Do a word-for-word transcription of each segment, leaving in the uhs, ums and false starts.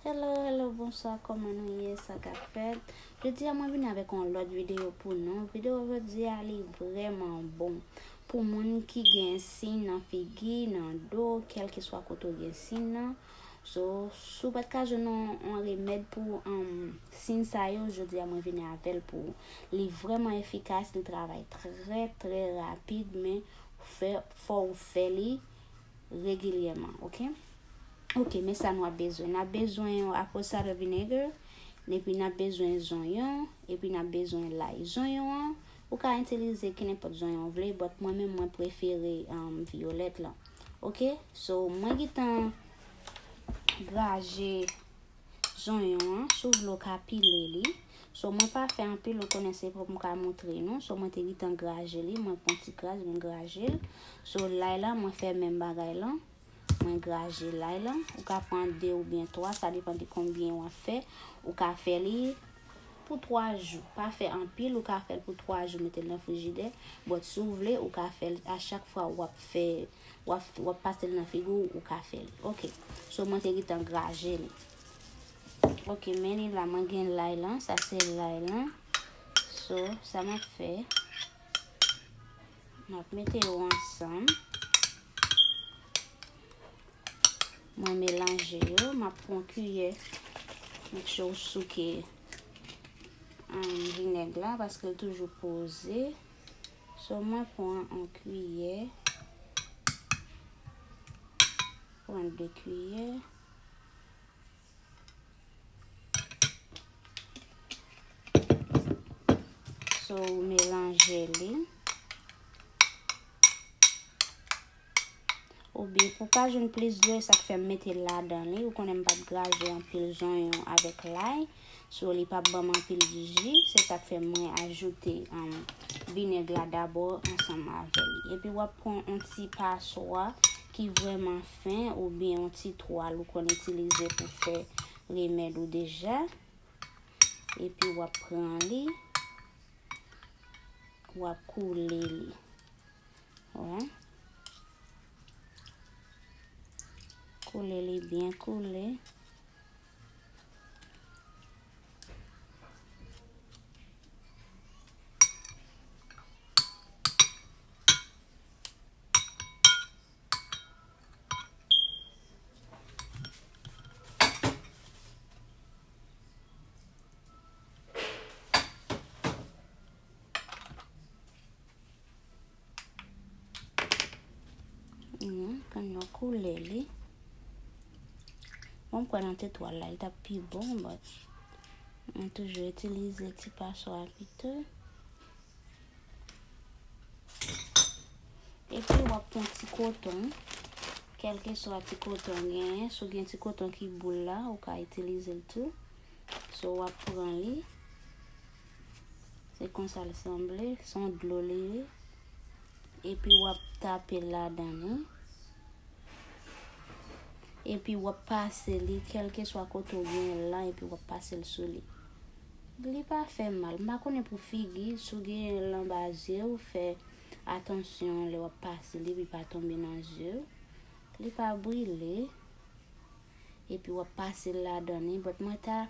Hello, hello, bonswa, kòman nou ye? Sa k ap fèt? Jodi a mwen vin avèk yon lòt videyo pou nou. Videyo jodi a li vrèman bon. Pou moun ki gen siy nan figi, nan do, kèlkeswa kote w gen siy nan. So, si w pa t ka jwenn yon, yon remèd pou, um, siy sa yo, jodi a mwen vini avè l pou ou. Li vrèman efikas, li travay trè, trè rapid, men fè, fò w fè li regilyèman, oke? Oke, men sa nou ap bezwen. N ap bezwen yon apple cider vinegar, epi n ap bezwen zonyon, epi n ap bezwen lay. Zonyon an, ou ka itilize kenenpòt zonyon w vle, but mwen menm mwen prefere, um, vyolèt lan. Oke? So, mwen gentan graje zonyon an, si w vle w ka pile li. So, mwen pa fè anpil, ou konnen se pou m ka montre nou. So, mwen te gentan graje li, mwen pran ti gras, mwen graje l. So, lay la, mwen fè menm bagay lan. Mwen graje lay lan. Ou ka pran de oubyen twa, sa depann de konbyen w ap fè. Ou ka fè li pou twa jou. Pa fè anpil, ou ka fè l pou twa jou, mete l nan frijidè. But si w vle, ou ka fè l a chak fwa w ap fè, w ap, w ap pase l nan figi w, ou ka fè l. Oke. So, mwen te gentan graje li. Oke, men li la, mwen gen lay lan. Sa se lay lan. So, sa m ap fè, m ap mete yo ansanm. Mwen melanje yo. M ap pran kiyè. Make sure w souke, um, vinèg la, paske l toujou poze. So, mwen pran yon kiyè. Pran de kiyè. So, w melanje li. Oubyen, pou w ka jwenn plis dlo, e sa k fè m mete l ladan li. Ou konnen m pa t graje anpil zonyon avèk lay. So, li p ap ban m anpil ji. Se sa k fè mwen ajoute, um, vinèg la dabò ansanm avè li. Epi w ap pran yon ti paswa ki vrèman fen oubyen yon ti twal ou konn itilize pou fè remèd ou deja. Epi w ap pran li, w ap koule li. Wè. Koule li byen koule. Pandan w koule li. Bon, m kwè nan te twal la, li t ap pi bon, but mwen toujou itilize ti paswa pito. Epi w ap pran ti koton, kèlkeswa ti koton w genyen, si w gen ti koton ki boul la, ou ka itilize l tou. So, w ap pran li. Se konsa l sanble, se yon dlo li ye. Epi w ap tape l ladan li. Epi w ap pase li, kèlkeswa kote w genyen l lan, epi w ap pase l sou li. Li pa fè mal. M pa konnen pou figi, si w genyen l anba zye w, fè atansyon lè w ap pase li, pou li pa tonbe nan zye w. Li pa brile. Epi w ap pase l ladan li. But mwen ta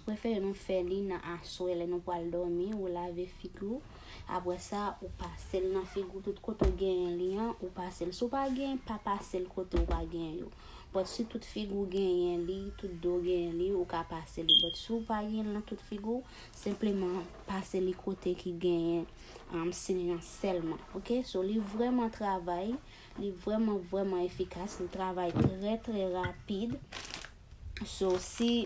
prefere nou fè li nan aswè, lè nou pral dòmi, ou lave figi w. Apre sa, ou pase l nan figi w, tout kote w genyen li an, ou pase l. Si w pa genyen, pa pase l kote w pa genyen yo. But si tout figi w genyen li, tout do w genyen li, ou ka pase li. But si w pa genyen l nan tout figi w, senpleman pase li kote ki genyen, um, siy lan sèlman. Oke? So, li vrèman travay, li vrèman, vrèman efikas, li travay trè, trè rapid. So, si,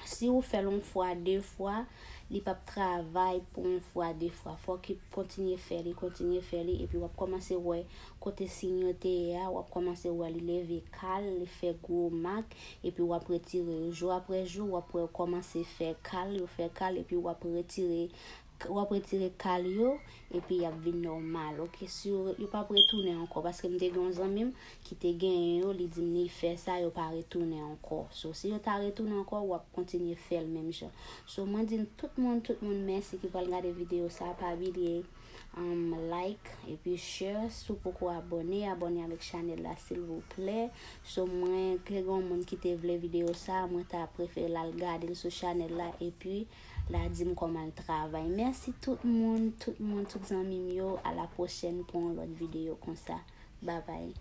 si ou fè l yon fwa, de fwa, li p ap travay pou yon fwa, de fwa. Fòk ou kontinye fè li, kontinye fè li, epi w ap kòmanse wè kote siy yo te ye a, w ap kòmanse wè li leve kal, li fè gwo mak, epi w ap retire yo. Jou apre jou, w ap wè yo kòmanse fè kal, yo fè kal, epi w ap retire, w ap retire kal yo, epi y ap vin nòmal, oke? Si yo, yo p ap retounen ankò, paske m te gen yon zanmi m ki te genyen yo, li di m li fè sa, yo pa retounen ankò. So, si yo ta retounen ankò, w ap kontinye fè l menm jan. So, mwen di n tout moun, tout moun mèsi ki pral gade videyo sa, pa bliye, um, like, epi share. Si w poko abòne, abòne avèk chanèl la, silvouplè. So, mwen, ke gen moun ki te vle videyo sa, mwen ta prefere l al gade l sou chanèl la, epi l a di m kòman l travay. Mèsi tout moun, tout moun, tout zanmi m yo. A la pwochèn pou yon lòt videyo konsa. Babay.